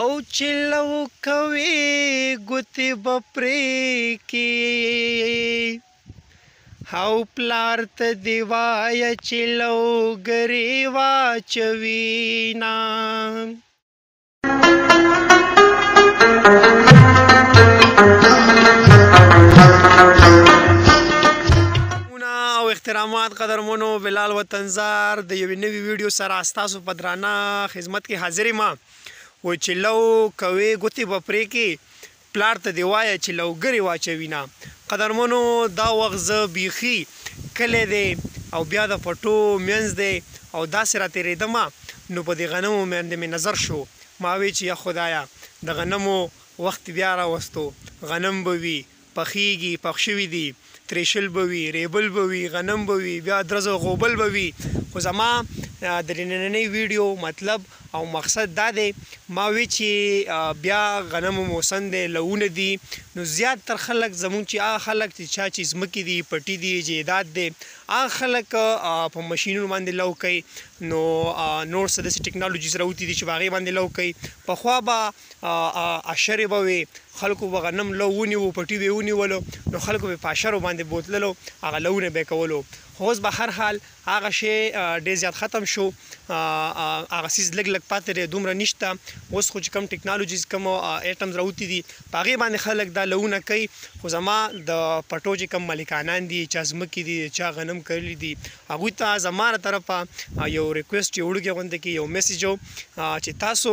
او چې لو کوي ګوتې به پرې کې، او پلار ته دې وایه چې لو ګرې واچوي نه. او احترامات قدرمنو، بلال وطنزار د یوې نوې ویډیو سره ستاسو په درانه خدمت کې حاضر یم. و چې لو کوې ګوتې به پرې کې، پلار ته دې وایه چې لوګرې واچوي نه. قدرمنو، دا وخت زه بیخي کلی دی او بیا د پټو منځ دی او داسې را تېرېدمه، نو په دې غنمو باندې مې نظر شو. ما وی چې یا خدایه، د غنمو وخت بیا راوستو، غنم به وي، پخېږي، پخ شوي دي، تریشل به وي، ریبل به وي، غنم به وي، بیا درزو غوبل به وي. خو زما د نننۍ ویډیو مطلب او مقصد دا دی، ما وی چې بیا غنمو موسم دی، لوونه دي، نو زیات تر خلک زمونږ چې هغه خلک چې چا چې ځمکې دي، پټي دي، جایداد دی، هغه خلک په مشینونو باندې لو کوي. نو نور څه داسې ټکنالوجیز راوتي دي چې په هغې باندې لو کوي. پخوا به اشرې به وې، خلکو به غنم لو ونیو، پټي به یې ونیولو، نو خلکو به په اشرو باندې بوتللو، هغه لوونه به یې کولو. خو اوس به هر حال هغه شی ډېر زیات ختم شو، هغه څیز لږ لږ پاتې دی، دومره نشته. اوس خو چې کوم ټکنالوجیز، کوم ایټمز راوتي دي، په هغې باندې خلک دا لوونه کوي. خو زما د پټو چې کوم مالکانان دي، چا ځمکې دي، چا غنم کرلي دي، هغوی ته زما له طرفه یو ریکویسټ، یو وړوکی غوندې کې یو میسج چې تاسو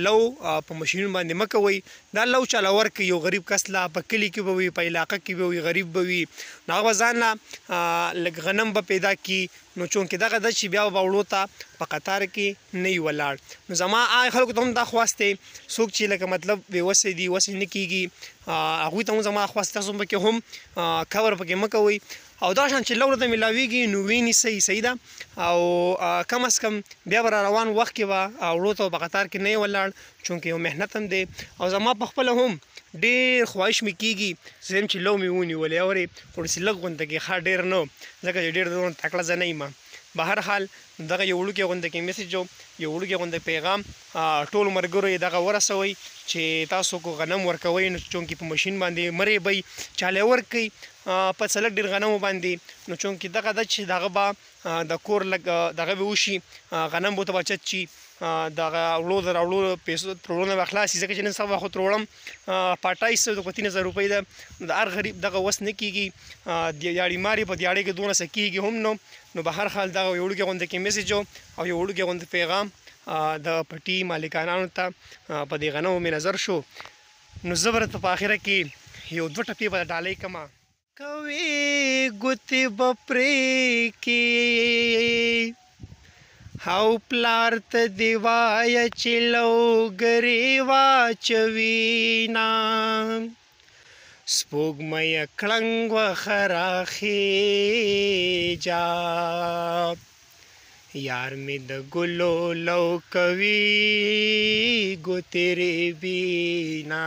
لو په مشینونو باندې مه کوئ. دا لو چاله ورکوي؟ یو غریب کس له، په کلي کې به وي، په علاقه کې به وي، غریب به وي، نو هغه به ځان له لږ غنم به پیدا کړي. نو چونکې دغه ده چې بیا به وړو ته په قطار کې نه وي ولاړ. نو زما هغه خلکو ته هم دا خواست دی، څوک چې لکه مطلب بې وسه دي، وسې نه کېږي، هغوی ته هم زما خواست، تاسو هم پکې هم کور پکې مه کوئ. او دا شان چې لو ورته میلاویږي نو ویې نیسئ، صحیح ده. او کم از کم بیا به را روان وخت کې به وړو ته په قطار کې نه ولاړ، چونکې یو محنت هم دی. او زما په خپله هم ډېر خواهش مې کېږي زه چې لو مې ونیولې اورې، خو داسې لږ غوندې کې، ښه ډېر نه، ځکه چې ډېر دونه تکړه زه نه یم. به هر حال دغه یو وړوکی غوندې کې میسج، یو وړوکی غوندې پیغام ټولو ملګرو یې دغه ورسوئ چې تاسو کو غنم ورکوئ نو چونکې په مشین باندې مه ریبئ، چاله ورکوئ په څه لږ ډېر غنمو باندې، نو چونکې دغه ده چې دغه به د کور لږ دغه به وشي، غنم به ورته بچت شي، دغه وړو د راوړو پیسو تروړو نه به خلاص شي. ځکه چې نن سبا خو تروړم پاټای څه د 3000 روپۍ ده، د هر غریب دغه وس نه کېږي، دیاړي ماري په دیاړۍ کې دونه څه کېږي هم. نو به هر حال دغه یو وړوکی غوندې کې میسج او یو وړوکی غوندې پیغام د پټي مالکانانو ته په دې غنمو مې نظر شو. نو زه به درته په اخره کې یو دوه ټپې به ډالۍ کړم. کوي ګوتې به پرې کې، او پلار ته دې وایه چې لوګرې واچوي نه. سپوږمۍ کړنګ وخه راخېجه، یار مې د ګلو لو کوي ګوتې ریبي نه.